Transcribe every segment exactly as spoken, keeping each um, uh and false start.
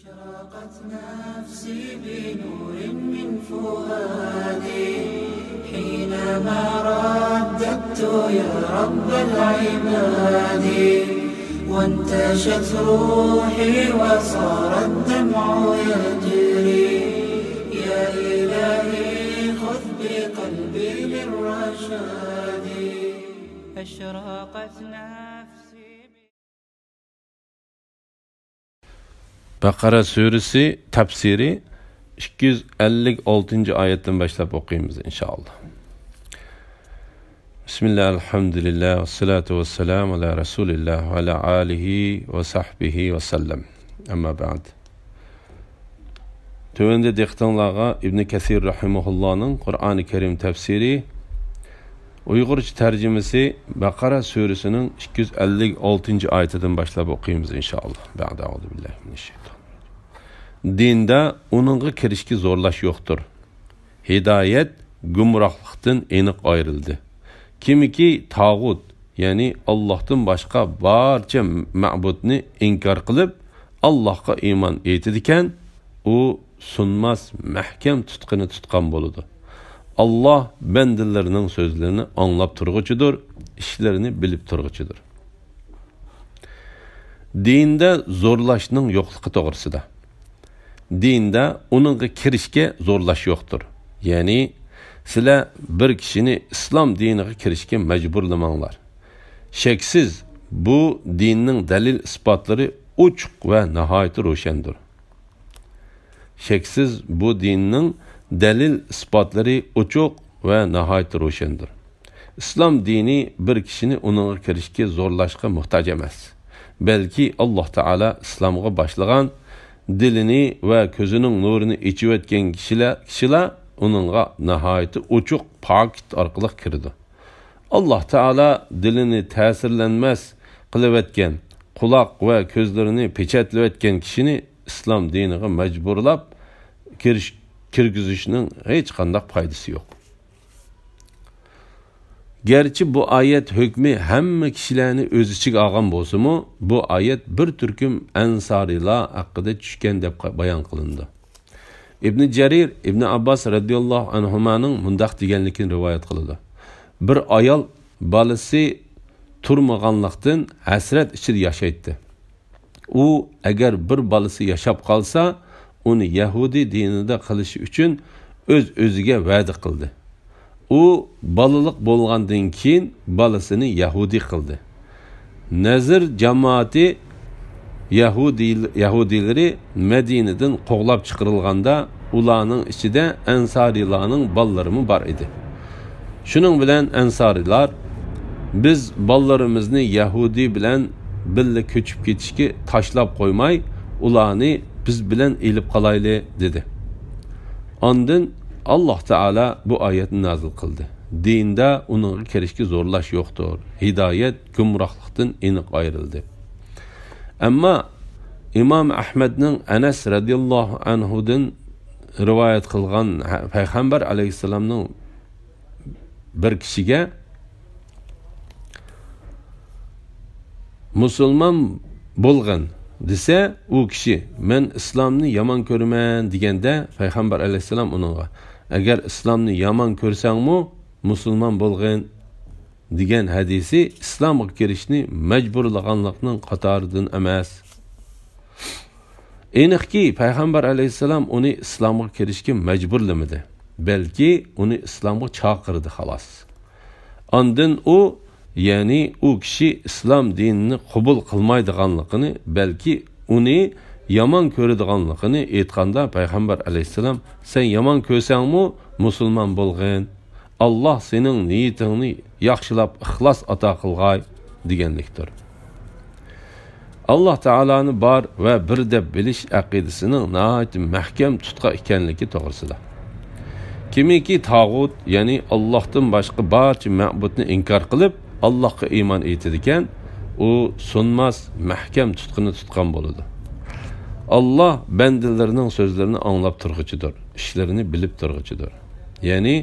أشرقت نفسي بنور من فؤادي حينما رددت يا رب العباد، وانتشت روحي وصار الدمع يجري. يا إلهي خذ بقلبي للرشاد. أشرقت نفسي. بەقەرە سۈرىسى تەپسىرى ئىككى يۈز ئەللىك ئالتىنچى ئايەتتىن باشلاپ ئوقۇيمىز، ئىنشائاللا. بىسمىللا، ئەلھەمدۇلىللا، ۋەسسالاتۇ ۋەسسالامۇ ئالا رەسۇلىللا ۋە ئالا ئالىھى ۋە سەھبىھى ۋەسەللەم. ئەمما بەئد. تۆۋەندە دىققىتىڭلارغا ئىبنى كەسىر رەھىمەھۇللانىڭ قۇرئانى كەرىم تەپسىرى، ئۇيغۇرچە تەرجىمىسى، بەقەرە سۈرىسىنىڭ ئىككى يۈز ئەللىك ئالتىنچى ئايىتىدىن باشلاپ ئوقۇيمىز، ئىنشائاللا. بەئدە، ئەئۇزۇ بىللاھى مىنەش شەيتانىر رەجىم. دىندا ئۇنىڭغا كىرىشكە زورلاش يوقتۇر. ھىدايەت گۇمراھلىقتىن ئېنىق ئايرىلدى. كىمكى تاغۇت، يەنى ئاللاھتىن باشقا بارچە مەبۇدنى ئىنكار قىلىپ، ئاللاھقا ئىمان ئېيتىدىكەن، ئۇ سۇنماس مەھكەم تۇتقىنى تۇتقان بولىدۇ. ئاللاھ بەندىلىرىنىڭ سۆزلىرىنى ئاڭلاپ تۇرغۇچىدۇر، ئىشلىرىنى بىلىپ تۇرغۇچىدۇر. دىندا زورلاشنىڭ يوقلۇقى توغرىسىدا. دىندا ئۇنىڭغا كىرىشكە زورلاش يوقتۇر. يەنى، سىلەر بىر كىشىنى ئىسلام دىنىغا كىرىشكە مەجبۇرلىماڭلار. شەكسىز، بۇ دىننىڭ دەلىل-ئىسپاتلىرى ئوچۇق ۋە ناھايىتى روشەندۇر. شەكسىز، بۇ دىننىڭ دەلىل-ئىسپاتلىرى ئوچۇق ۋە ناھايىتى روشەندۇر. ئىسلام دىنى بىر كىشىنى ئۇنىڭغا كىرىشكە زورلاشقا موھتاج ئەمەس. بەلكى ئاللاھ تائالا ئىسلامغا باشلىغان، دىلىنى ۋە كۆزىنىڭ نۇرىنى ئېچىۋەتكەن كىشىلەر، كىشىلەر ئۇنىڭغا ناھايىتى ئوچۇق پاكىت ئارقىلىق كىرىدۇ. ئاللاھ تائالا دىلىنى تەسىرلەنمەس قىلىۋەتكەن، قۇلاق ۋە كۆزلىرىنى پېچەتلىۋەتكەن كىشىنى ئىسلام دىنىغا مەجبۇرلاپ كىرىش-، كىرگۈزۈشنىڭ ھېچقانداق پايدىسى يوق. گەرچە بۇ ئايەت ھۆكمى ھەممە كىشىلەرنى ئۆز ئىچىگە ئالغان بولسىمۇ، بۇ ئايەت بىر تۈركۈم ئەنسارىيلار ھەققىدە چۈشكەن دەپ بايان قىلىنىدۇ. ئىبنى جەرىر ئىبنى ئابباس رەزىياللاھۇ ئەنھۇمانىڭ مۇنداق دېگەنلىكىنى رىۋايەت قىلىدۇ. بىر ئايال بالىسى تۇرمىغانلىقتىن ھەسرەت ئىچىدە ياشايتتى. ئۇ ئەگەر بىر بالىسى ياشاپ قالسا، ئۇنى يەھۇدىي دىنىدا قىلىشى ئۈچۈن ئۆز-ئۆزىگە ۋەدە قىلدى. ئۇ بالىلىق بولغاندىن كېيىن بالىسىنى يەھۇدىي قىلدى. نەزىر جامائىتى يەھۇدىي-، يەھۇدىيلىرى مەدىنىدىن قوغلاپ چىقىرىلغاندا، ئۇلارنىڭ ئىچىدە ئەنسارىيلارنىڭ بالىلىرىمۇ بار ئىدى. شۇنىڭ بىلەن ئەنسارىيلار، «بىز بالىلىرىمىزنى يەھۇدىي بىلەن بىللە كۆچۈپ كېتىشكە تاشلاپ قويماي، ئۇلارنى بىز بىلەن ئېلىپ قالايلى» دېدى. ئاندىن ئاللاھ تائالا بۇ ئايەتنى نازىل قىلدى: «دىندا ئۇنىڭغا كىرىشكە زورلاش يوقتۇر. ھىدايەت گۇمراھلىقتىن ئېنىق ئايرىلدى.» ئەمما ئىمام ئەھمەدنىڭ ئەنەس رەزىياللاھۇ ئەنھۇدىن رىۋايەت قىلغان، پەيغەمبەر ئەلەيھىسسالامنىڭ بىر كىشىگە «مۇسۇلمان بولغىن» دېسە، ئۇ كىشى «مەن ئىسلامنى يامان كۆرىمەن» دېگەندە، پەيغەمبەر ئەلەيھىسسالام ئۇنىڭغا «ئەگەر ئىسلامنى يامان كۆرسەڭمۇ، مۇسۇلمان بولغىن» دېگەن ھەدىسى ئىسلامغا كىرىشنى مەجبۇرلىغانلىقنىڭ قاتارىدىن ئەمەس. ئېنىقكى، پەيغەمبەر ئەلەيھىسسالام ئۇنى ئىسلامغا كىرىشكە مەجبۇرلىمىدى، بەلكى ئۇنى ئىسلامغا چاقىردى، خالاس. ئاندىن ئۇ، يەنى ئۇ كىشى ئىسلام دىنىنى قوبۇل قىلمايدىغانلىقىنى، بەلكى ئۇنى يامان كۆرىدىغانلىقىنى ئېيتقاندا، پەيغەمبەر ئەلەيھىسسالام، «سەن يامان كۆرسەڭمۇ، مۇسۇلمان بولغىن. ئاللاھ سېنىڭ نىيىتىڭنى ياخشىلاپ، ئىخلاس ئاتا قىلغاي» دېگەنلىكتۇر. ئاللاھ تائالانى بار ۋە بىر دەپ بىلىش ئەقىدىسىنىڭ ناھايىتى مەھكەم تۇتقا ئىكەنلىكى توغرىسىدا. كىمكى تاغۇت، يەنى ئاللاھتىن باشقا بارچە مەبۇدنى ئىنكار قىلىپ، ئاللاھقا ئىمان ئېيتىدىكەن، ئۇ سۇنماس، مەھكەم تۇتقىنى تۇتقان بولىدۇ. ئاللاھ بەندىلىرىنىڭ سۆزلىرىنى ئاڭلاپ تۇرغۇچىدۇر، ئىشلىرىنى بىلىپ تۇرغۇچىدۇر. يەنى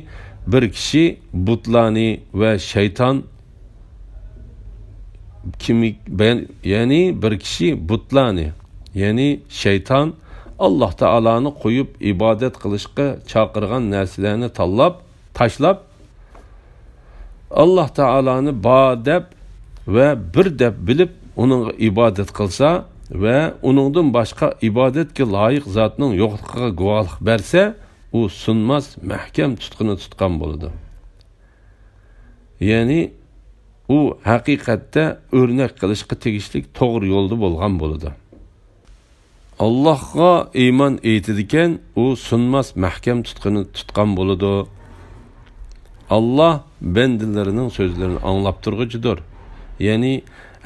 بىر كىشى بۇتلارنى ۋە شەيتان كىمىك-، بەن-، يەنى بىر كىشى بۇتلارنى، يەنى شەيتان ئاللاھ تائالانى قويۇپ ئىبادەت قىلىشقا چاقىرغان نەرسىلەرنى تاللاپ، تاشلاپ، ئاللاھ تائالانى بار دەپ ۋە بىر دەپ بىلىپ، ئۇنىڭغا ئىبادەت قىلسا ۋە ئۇنىڭدىن باشقا ئىبادەتكە لايىق زاتنىڭ يوقلۇقىغا گۇۋاھلىق بەرسە، ئۇ سۇنماس مەھكەم تۇتقىنى تۇتقان بولىدۇ. يەنى ئۇ ھەقىقەتتە ئۆرنەك قىلىشقا تېگىشلىك توغرا يولدا بولغان بولىدۇ. ئاللاھقا ئىمان ئېيتىدىكەن، ئۇ سۇنماس مەھكەم تۇتقىنى تۇتقان بولىدۇ. ئاللاھ بەندىلىرىنىڭ سۆزلىرىنى ئاڭلاپ تۇرغۇچىدۇر. يەنى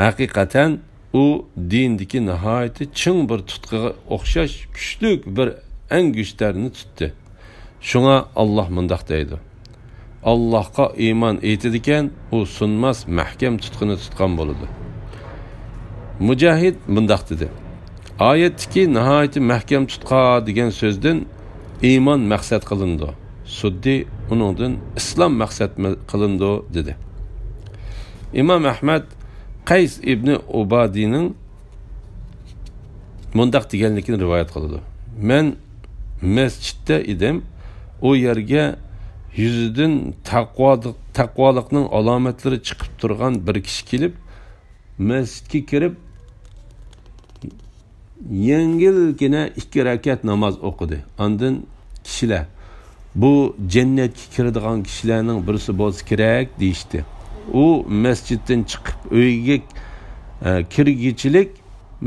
ھەقىقەتەن ئۇ دىندىكى ناھايىتى چىڭ بىر تۇتقىغا ئوخشاش كۈچلۈك بىر ئەڭگۈشتەرنى تۇتتى. شۇڭا ئاللاھ مۇنداق دەيدۇ: ئاللاھقا ئىمان ئېيتىدىكەن، ئۇ سۇنماس مەھكەم تۇتقىنى تۇتقان بولىدۇ. مۇجاھىد مۇنداق دېدى: ئايەتتىكى ناھايىتى مەھكەم تۇتقا دېگەن سۆزدىن ئىمان مەقسەت قىلىنىدۇ. سۇددى ئۇنىڭدىن ئىسلام مەقسەت قىلىنىدۇ، دېدى. ئىمام ئەھمەد قەيس ئىبنى ئۇبادىنىڭ مۇنداق دېگەنلىكىنى رىۋايەت قىلىدۇ: مەن مەسچىتتە ئىدىم، ئۇ يەرگە يۈزىدىن تەقۋا-، تەقۋالىقنىڭ ئالامەتلىرى چىقىپ تۇرغان بىر كىشى كېلىپ، مەسچىتكە كىرىپ، يەڭگىلگىنە ئىككى رەكەت ناماز ئوقۇدى. ئاندىن كىشىلەر، «بۇ جەننەتكە كىرىدىغان كىشىلەرنىڭ بىرسى بولسا كېرەك» دېيىشتى. ئۇ مەسچىتتىن چىقىپ ئۆيىگە، ئە، كىرگۈچىلىك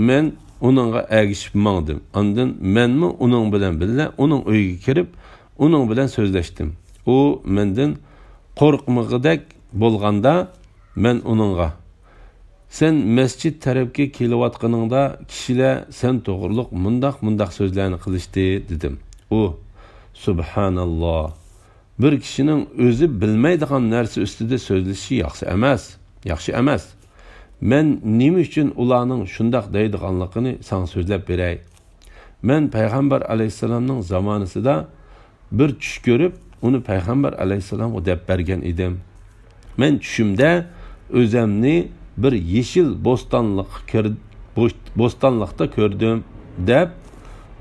مەن ئۇنىڭغا ئەگىشىپ ماڭدىم. ئاندىن مەنمۇ ئۇنىڭ بىلەن بىللە ئۇنىڭ ئۆيىگە كىرىپ، ئۇنىڭ بىلەن سۆزلەشتىم. ئۇ مەندىن قورقمىغۇدەك بولغاندا، مەن ئۇنىڭغا، «سەن مەسچىت تەرەپكە كېلىۋاتقىنىڭدا، كىشىلەر سەن توغرۇلۇق مۇنداق-مۇنداق سۆزلەرنى قىلىشتى» دېدىم. ئۇ، «سۇبھاناللا! بىر كىشىنىڭ ئۆزى بىلمەيدىغان نەرسە ئۈستىدە سۆزلىشى ياخشى ئەمەس، ياخشى ئەمەس. مەن نېمە ئۈچۈن ئۇلارنىڭ شۇنداق دەيدىغانلىقىنى ساڭا سۆزلەپ بېرەي. مەن پەيغەمبەر ئەلەيھىسسالامنىڭ زامانىسىدا بىر چۈش كۆرۈپ، ئۇنى پەيغەمبەر ئەلەيھىسسالامغا دەپ بەرگەن ئىدىم. مەن چۈشۈمدە ئۆزەمنى بىر يېشىل بوستانلىققا كىر-، بوش-، بوستانلىقتا كۆردۈم» دەپ،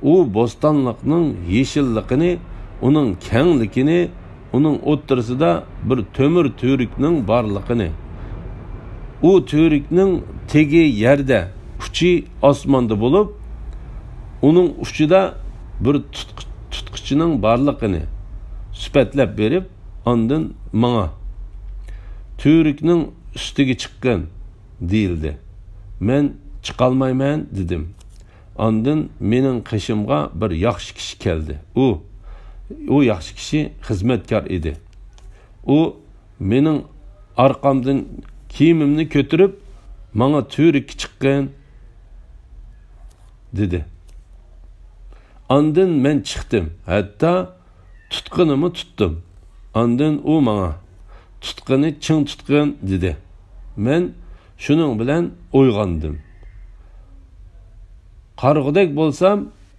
ئۇ بوستانلىقنىڭ يېشىللىقىنى، ئۇنىڭ كەڭلىكىنى، ئۇنىڭ ئوتتۇرىسىدا بىر تۆمۈر تۈۋرۈكنىڭ بارلىقىنى، ئۇ تۈۋرۈكنىڭ تېگى يەردە، ئۇچى ئاسماندا بولۇپ، ئۇنىڭ ئۇچىدا بىر تۇتقۇ-، تۇتقۇچىنىڭ بارلىقىنى سۈپەتلەپ بېرىپ، ئاندىن ماڭا، «تۈۋرۈكنىڭ ئۈستىگە چىققىن» دېيىلدى. مەن «چىقالمايمەن» دېدىم. ئاندىن مېنىڭ قېشىمغا بىر ياخشى كىشى كەلدى. ئۇ، ئۇ ياخشى كىشى خىزمەتكار ئىدى. ئۇ مېنىڭ ئارقامدىن كىيىمىمنى كۆتۈرۈپ، ماڭا «تۈۋرۈككە چىققىن» دېدى. ئاندىن مەن چىقتىم، ھەتتا تۇتقىنىمۇ تۇتتۇم. ئاندىن ئۇ ماڭا، «تۇتقىنى چىڭ تۇتقىن» دېدى. مەن شۇنىڭ بىلەن ئويغاندىم. قارىغۇدەك بولسام،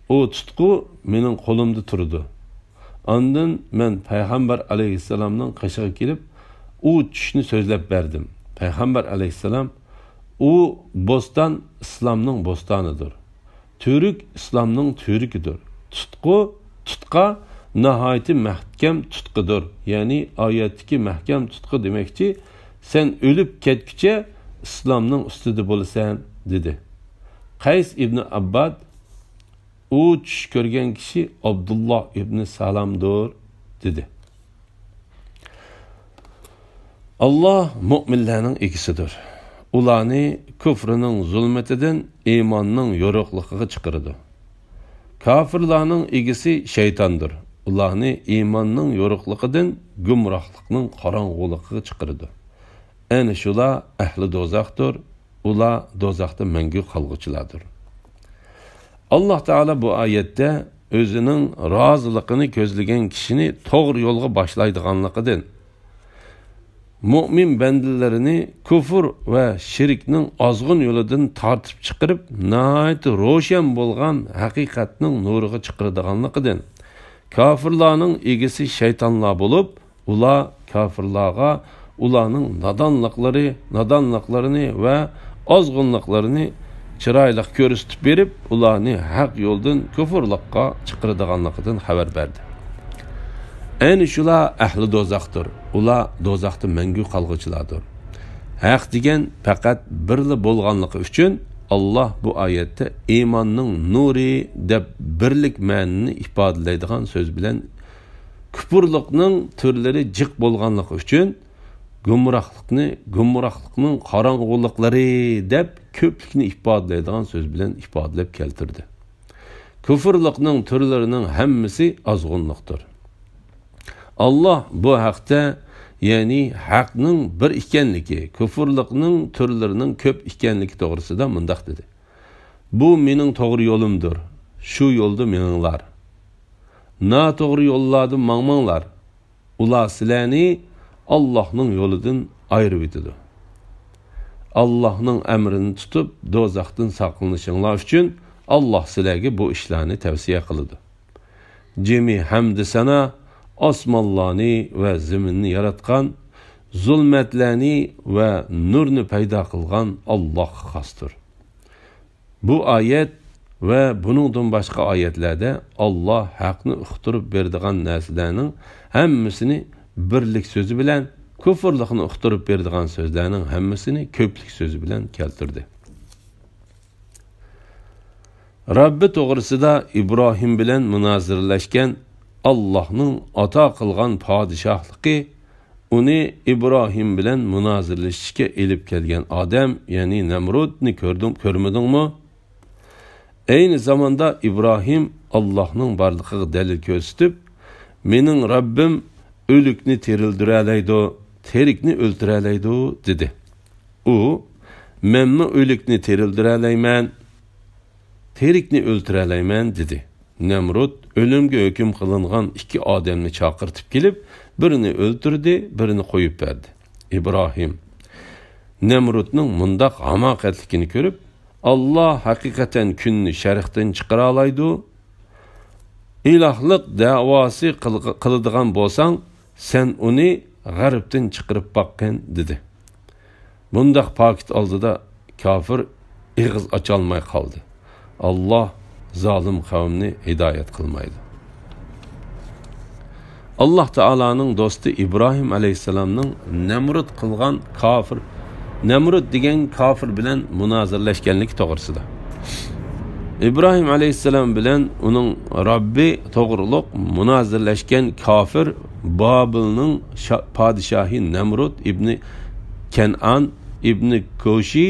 ئۇ تۇتقۇ مېنىڭ قولۇمدا تۇرىدۇ. ئاندىن مەن پەيغەمبەر ئەلەيھىسسالامنىڭ قېشىغا كېلىپ، ئۇ چۈشنى سۆزلەپ بەردىم. پەيغەمبەر ئەلەيھىسسالام، ئۇ بوستان ئىسلامنىڭ بوستانىدۇر. تۈۋرۈك ئىسلامنىڭ تۈۋرۈكىدۇر. تۇتقۇ، تۇتقا ناھايىتى مەھكەم تۇتقىدۇر. يەنى ئايەتتىكى مەھكەم تۇتقا دېمەكچى، «سەن ئۆلۈپ كەتكۈچە ئىسلامنىڭ ئۈستىدە بولىسەن» دېدى. قەيس ئىبنى ئابباد، «ئۇ چۈش كۆرگەن كىشى ئابدۇللا ئىبنى سالامدۇر» دېدى. ئاللاھ مۆمىنلەرنىڭ ئىگىسىدۇر. ئۇلارنى كۇفرىنىڭ زۇلمىتىدىن ئىماننىڭ يورۇقلۇقىغا چىقىرىدۇ. كاپىرلارنىڭ ئىگىسى شەيتاندۇر. ئۇلارنى ئىماننىڭ يورۇقلۇقىدىن گۇمراھلىقنىڭ قاراڭغۇلۇقىغا چىقىرىدۇ. ئەنە شۇلار ئەھلى دوزاختۇر. ئۇلار دوزاختا مەڭگۈ قالغۇچىلاردۇر. ئاللاھ تائالا بۇ ئايەتتە ئۆزىنىڭ رازىلىقىنى كۆزلىگەن كىشىنى توغرا يولغا باشلايدىغانلىقىدىن، مۆمىن بەندىلىرىنى كۇفر ۋە شىركنىڭ ئازغۇن يولىدىن تارتىپ چىقىرىپ، ناھايىتى روشەن بولغان ھەقىقەتنىڭ نۇرىغا چىقىرىدىغانلىقىدىن، كاپىرلارنىڭ ئىگىسى شەيتانلار بولۇپ، ئۇلار كاپىرلارغا ئۇلارنىڭ نادانلىقلىرى، نادانلىقلىرىنى ۋە ئازغۇنلۇقلىرىنى چىرايلىق كۆرسىتىپ بېرىپ، ئۇلارنى ھەق يولدىن كۇفرلۇققا چىقىرىدىغانلىقىدىن خەۋەر بەردى. ئەنە شۇلار ئەھلى دوزاختۇر. ئۇلار دوزاختا مەڭگۈ قالغۇچىلاردۇر. ھەق دېگەن پەقەت بىرلا بولغانلىقى ئۈچۈن، ئاللاھ بۇ ئايەتتە ئىماننىڭ نۇرى دەپ بىرلىك مەنىنى ئىپادىلەيدىغان سۆز بىلەن، كۇپۇرلۇقنىڭ تۈرلىرى جىق بولغانلىقى ئۈچۈن، گۇمراھلىقنى گۇمراھلىقنىڭ قاراڭغۇلۇقلىرى دەپ كۆپلۈكنى ئىپادىلەيدىغان سۆز بىلەن ئىپادىلەپ كەلتۈردى. كۇفرلۇقنىڭ تۈرلىرىنىڭ ھەممىسى ئازغۇنلۇقتۇر. ئاللاھ بۇ ھەقتە، يەنى ھەقنىڭ بىر ئىكەنلىكى، كۇفرلۇقنىڭ تۈرلىرىنىڭ كۆپ ئىكەنلىكى توغرىسىدا مۇنداق دېدى: بۇ مېنىڭ توغرا يولۇمدۇر، شۇ يولدا مېڭىڭلار. ناتوغرا يوللاردىن ماڭماڭلار. ئۇلار سىلەرنى ئاللاھنىڭ يولىدىن ئايرىۋېتىدۇ. ئاللاھنىڭ ئەمرىنى تۇتۇپ، دوزاختىن ساقلىنىشىڭلار ئۈچۈن ئاللاھ سىلەرگە بۇ ئىشلارنى تەۋسىيە قىلىدۇ. جىمى ھەمدۇ سانا ئاسمانلارنى ۋە زېمىننى ياراتقان، زۇلمەتلەرنى ۋە نۇرنى پەيدا قىلغان ئاللاھقا خاستۇر. بۇ ئايەت ۋە بۇنىڭدىن باشقا ئايەتلەردە ئاللاھ ھەقنى ئۇقتۇرۇپ بېرىدىغان نەرسىلەرنىڭ ھەممىسىنى بىرلىك سۆزى بىلەن، كۇفرلۇقنى ئۇقتۇرۇپ بېرىدىغان سۆزلەرنىڭ ھەممىسىنى كۆپلۈك سۆزى بىلەن كەلتۈردى. رەببى توغرىسىدا ئىبراھىم بىلەن مۇنازىرىلەشكەن، ئاللاھنىڭ ئاتا قىلغان پادىشاھلىقى، ئۇنى ئىبراھىم بىلەن مۇنازىرىلىشىشكە ئېلىپ كەلگەن ئادەم، يەنى نەمرۇدنى كۆردۈڭ، كۆرمىدىڭمۇ؟ ئەينى زاماندا ئىبراھىم ئاللاھنىڭ بارلىقىغا دەلىل كۆرسىتىپ، مېنىڭ رەببىم ئۆلۈكنى تىرىلدۈرەلەيدۇ، تىرىكنى ئۆلتۈرەلەيدۇ، دېدى. ئۇ، مەنمۇ ئۆلۈكنى تىرىلدۈرەلەيمەن، تىرىكنى ئۆلتۈرەلەيمەن، دېدى. نەمرۇد ئۆلۈمگە ھۆكۈم قىلىنغان ئىككى ئادەمنى چاقىرتىپ كېلىپ، بىرىنى ئۆلتۈردى، بىرىنى قويۇپ بەردى. ئىبراھىم نەمرۇدنىڭ مۇنداق ھاماقەتلىكىنى كۆرۈپ، ئاللاھ ھەقىقەتەن كۈننى شەرقتىن چىقىرالايدۇ. ئىلاھلىق دەۋاسى قىلغ-، قىلىدىغان بولساڭ، سەن ئۇنى غەربتىن چىقىرىپ باققىن، دېدى. بۇنداق پاكىت ئالدىدا كاپىر ئېغىز ئاچالماي قالدى. ئاللاھ زالىم قەۋمنى ھىدايەت قىلمايدۇ. ئاللاھ تائالانىڭ دوستى ئىبراھىم ئەلەيھىسسالامنىڭ نەمرۇد قىلغان كاپىر، نەمرۇد دېگەن كاپىر بىلەن مۇنازىرىلەشكەنلىكى توغرىسىدا. ئىبراھىم ئەلەيھىسسالام بىلەن ئۇنىڭ رەببى توغرۇلۇق مۇنازىرىلەشكەن كاپىر بابىلنىڭ شا-، پادىشاھى نەمرۇد ئىبنى كەنئان ئىبنى كوشى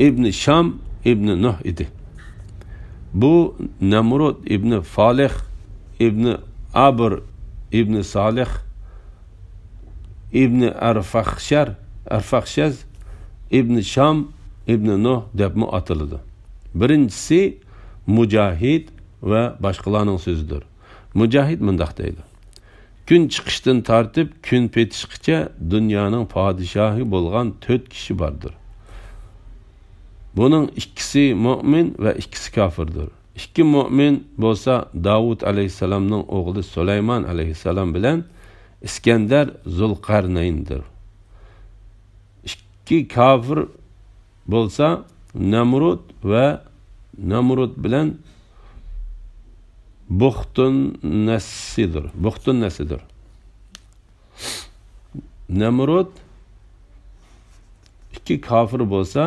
ئىبنى شام ئىبنى نۇھ ئىدى. بۇ نەمرۇد ئىبنى فالىح ئىبنى ئابر ئىبنى سالىح ئىبنى ئەرفەخشەر، ئەرفەخشەز ئىبنى شام ئىبنى نۇھ دەپمۇ ئاتىلىدۇ. بىرىنچىسى مۇجاھىد ۋە باشقىلارنىڭ سۆزىدۇر. مۇجاھىد مۇنداق دەيدۇ: كۈن چىقىشتىن تارتىپ كۈن پېتىشقىچە دۇنيانىڭ پادىشاھى بولغان تۆت كىشى باردۇر. بۇنىڭ ئىككىسى مۆمىن ۋە ئىككىسى كاپىردۇر. ئىككى مۆمىن بولسا داۋۇت ئەلەيھىسسالامنىڭ ئوغلى سۇلايمان ئەلەيھىسسالام بىلەن ئىسكەندەر زۇلقەرنەيندۇر. ئىككى كاپىر بولسا نەمرۇد ۋە نەمرۇد بىلەن بۇختۇن نەسسىدۇر. بۇختۇن نەسسىدۇر. نەمرۇد، ئىككى كاپىر بولسا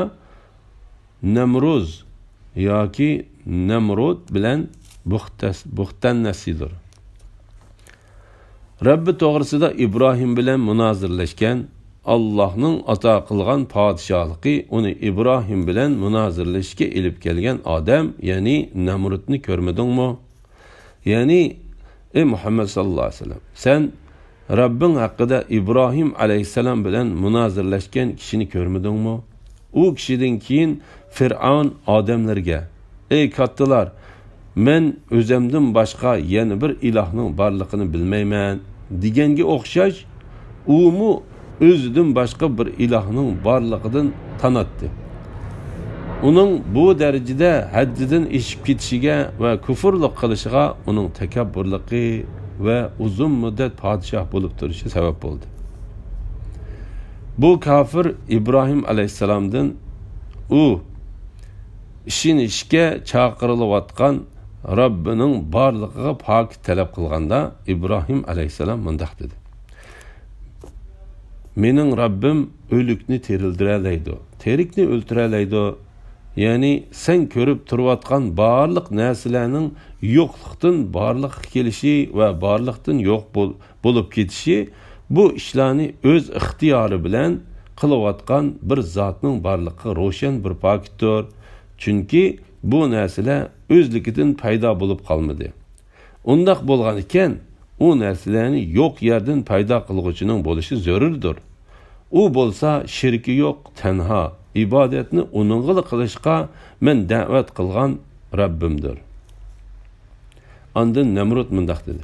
نەمرۇز ياكى نەمرۇد بىلەن بۇختەس-، بۇختەن نەسسىدۇر. رەببى توغرىسىدا ئىبراھىم بىلەن مۇنازىرىلەشكەن، ئاللاھنىڭ ئاتا قىلغان پادىشاھلىقى ئۇنى ئىبراھىم بىلەن مۇنازىرىلىشىشكە ئېلىپ كەلگەن ئادەم، يەنى نەمرۇدنى كۆرمىدىڭمۇ؟ يەنى، ئەي مۇھەممەد ساللاللاھۇ ئەلەيھى ۋەسەللەم، سەن رەببىڭ ھەققىدە ئىبراھىم ئەلەيھىسسالام بىلەن مۇنازىرىلەشكەن كىشىنى كۆرمىدىڭمۇ؟ ئۇ كىشىدىن كېيىن فىرئەۋن ئادەملىرىگە، ئەي كاتتىلار، مەن ئۆزەمدىن باشقا يەنە بىر ئىلاھنىڭ بارلىقىنى بىلمەيمەن، دېگەنگە ئوخشاش، ئۇمۇ ئۆزىدىن باشقا بىر ئىلاھنىڭ بارلىقىدىن تاناتتى. ئۇنىڭ بۇ دەرىجىدە ھەددىدىن ئېشىپ كېتىشىگە ۋە كۇفۇرلۇق قىلىشىغا ئۇنىڭ تەكەببۇرلۇقى ۋە ئۇزۇن مۇددەت پادىشاھ بولۇپ تۇرۇشى سەۋەب بولدى. بۇ كاپىر ئىبراھىم ئەلەيھىسسالامدىن، ئۇ ئىشىنىشكە چاقىرىلىۋاتقان رەببىنىڭ بارلىقىغا پاكىت تەلەپ قىلغاندا، ئىبراھىم ئەلەيھىسسالام مۇنداق دېدى: «مېنىڭ رەببىم ئۆلۈكنى تىرىلدۈرەلەيدۇ، تىرىكنى ئۆلتۈرەلەيدۇ. يەنى سەن كۆرۈپ تۇرۇۋاتقان بارلىق نەرسىلەرنىڭ يوقلۇقتىن بارلىققا كېلىشى ۋە بارلىقتىن يوق بول-، بولۇپ كېتىشى، بۇ ئىشلارنى ئۆز ئىختىيارى بىلەن قىلىۋاتقان بىر زاتنىڭ بارلىقى روشەن بىر پاكىتتۇر. چۈنكى بۇ نەرسىلەر ئۆزلۈكىدىن پەيدا بولۇپ قالمىدى. ئۇنداق بولغان ئىكەن، ئۇ نەرسىلەرنى يوق يەردىن پەيدا قىلغۇچىنىڭ بولۇشى زۆرۈردۇر. ئۇ بولسا شېرىكى يوق، تەنھا، ئىبادەتنى ئۇنىڭغىلا قىلىشقا مەن دەۋەت قىلغان رەببىمدۇر.» ئاندىن نەمرۇت مۇنداق دېدى: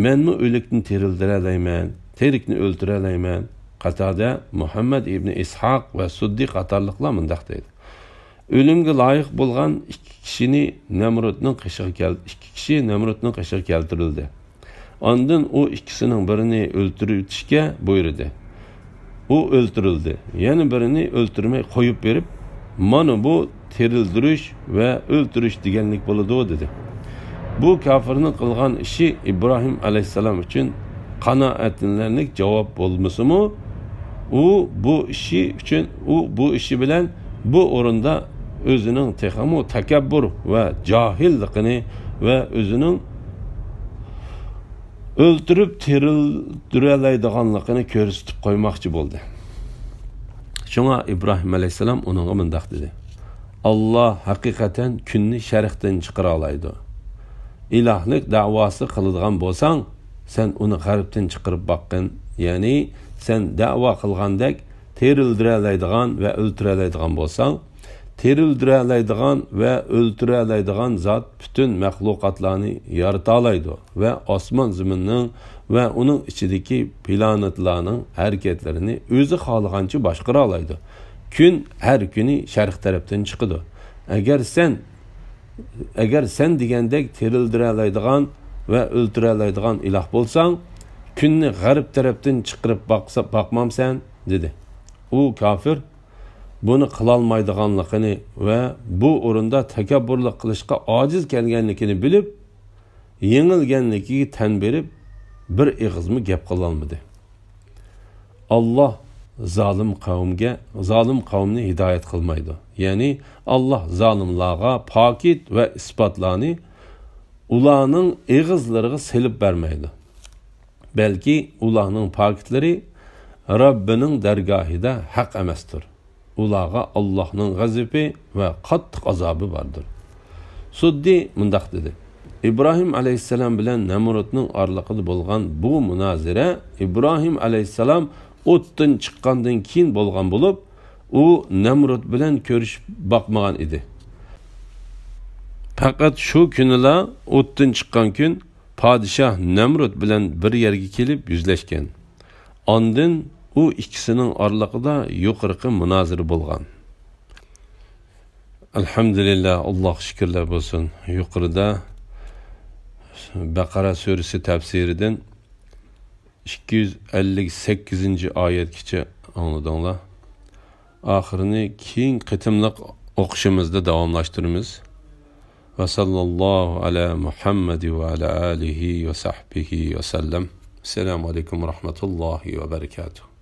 «مەنمۇ ئۆلۈكنى تىرىلدۈرەلەيمەن، تىرىكنى ئۆلتۈرەلەيمەن.» قاتادە، مۇھەممەد ئىبنى ئىسھاق ۋە سۇددى قاتارلىقلار مۇنداق دەيدۇ: «ئۆلۈمگە لايىق بولغان ئىككى كىشىنى نەمرۇتنىڭ قېشىغا كەل-، ئىككى كىشى نەمرۇتنىڭ قېشىغا كەلتۈرۈلدى. ئاندىن ئۇ ئىككىسىنىڭ بىرىنى ئۆلتۈرۈۋېتىشكە بۇيرۇدى. ئۇ ئۆلتۈرۈلدى. يەنە بىرىنى ئۆلتۈرمەي قويۇپ بېرىپ، مانا بۇ تىرىلدۈرۈش ۋە ئۆلتۈرۈش دېگەنلىك بولىدۇ» دېدى. بۇ كاپىرنىڭ قىلغان ئىشى ئىبراھىم ئەلەيھىسسالام ئۈچۈن قانائەتلىنەرلىك جاۋاب بولمىسىمۇ، ئۇ بۇ ئىشى ئۈچۈن، ئۇ بۇ ئىشى بىلەن بۇ ئورۇندا ئۆزىنىڭ تېخىمۇ تەكەببۇر ۋە جاھىللىقىنى ۋە ئۆزىنىڭ ئۆلتۈرۈپ تىرىلدۈرەلەيدىغانلىقىنى كۆرسىتىپ قويماقچى بولدى. شۇڭا ئىبراھىم ئەلەيھىسسالام ئۇنىڭغا مۇنداق دېدى: «ئاللا ھەقىقەتەن كۈننى شەرقتىن چىقىرالايدۇ. ئىلاھلىق دەۋاسى قىلىدىغان بولساڭ، سەن ئۇنى غەربتىن چىقىرىپ باققىن، يەنى سەن دەۋا قىلغاندەك تىرىلدۈرەلەيدىغان ۋە ئۆلتۈرەلەيدىغان بولساڭ، تىرىلدۈرەلەيدىغان ۋە ئۆلتۈرەلەيدىغان زات پۈتۈن مەخلۇقاتلارنى يارىتالايدۇ ۋە ئاسمان زېمىننىڭ ۋە ئۇنىڭ ئىچىدىكى پلانېتلارنىڭ ھەرىكەتلىرىنى ئۆزى خالىغانچە باشقۇرالايدۇ. كۈن ھەر كۈنى شەرق تەرەپتىن چىقىدۇ. ئەگەر سەن، ئەگەر سەن دېگەندەك تىرىلدۈرەلەيدىغان ۋە ئۆلتۈرەلەيدىغان ئىلاھ بولساڭ، كۈننى غەرب تەرەپتىن چىقىرىپ باقسا، باقمامسەن؟» دېدى. ئۇ كاپىر بۇنى قىلالمايدىغانلىقىنى ۋە بۇ ئورۇندا تەكەببۇرلۇق قىلىشقا ئاجىز كەلگەنلىكىنى بىلىپ، يېڭىلگەنلىكىگە تەن بېرىپ، بىر ئېغىزمۇ گەپ قىلالمىدى. ئاللا زالىم قەۋمگە، زالىم قەۋمنى ھىدايەت قىلمايدۇ. يەنى ئاللا زالىملارغا پاكىت ۋە ئىسپاتلارنى ئۇلارنىڭ ئېغىزلىرىغا سېلىپ بەرمەيدۇ. بەلكى ئۇلارنىڭ پاكىتلىرى رەببىنىڭ دەرگاھىدا ھەق ئەمەستۇر. ئۇلارغا ئاللاھنىڭ غەزىپى ۋە قاتتىق ئازابى باردۇر. سۇددى مۇنداق دېدى: ئىبراھىم ئەلەيھىسسالام بىلەن نەمرۇتنىڭ ئارىلىقىدا بولغان بۇ مۇنازىرە ئىبراھىم ئەلەيھىسسالام ئوتتىن چىققاندىن كېيىن بولغان بولۇپ، ئۇ نەمرۇت بىلەن كۆرۈشۈپ باقمىغان ئىدى. پەقەت شۇ كۈنىلا، ئوتتىن چىققان كۈن، پادىشاھ نەمرۇت بىلەن بىر يەرگە كېلىپ يۈزلەشكەن. ئاندىن ئۇ ئىككىسىنىڭ ئارىلىقىدا يۇقىرىقى مۇنازىرە بولغان. ئەلھەمدۇلىللا، ئاللاھقا شۈكۈرلەر بولسۇن. يۇقىرىدا بەقەرە سۈرىسى تەپسىرىدىن ئىككى يۈز ئەللىك سەككىزىنچى ئايەتكىچە ئاڭلىدىڭلار. ئاخىرىنى كېيىنكى قېتىملىق ئوقۇشىمىزدا داۋاملاشتۇرىمىز. ۋە ساللاللاھۇ ئەلە مۇھەممەد ۋە ئەلە ئالىھى ۋە سەھبىھى ۋە سەللەم. ئەسسالامۇ ئەلەيكۇم ۋە رەھمەتۇللاھى ۋە بەرىكاتۇھ.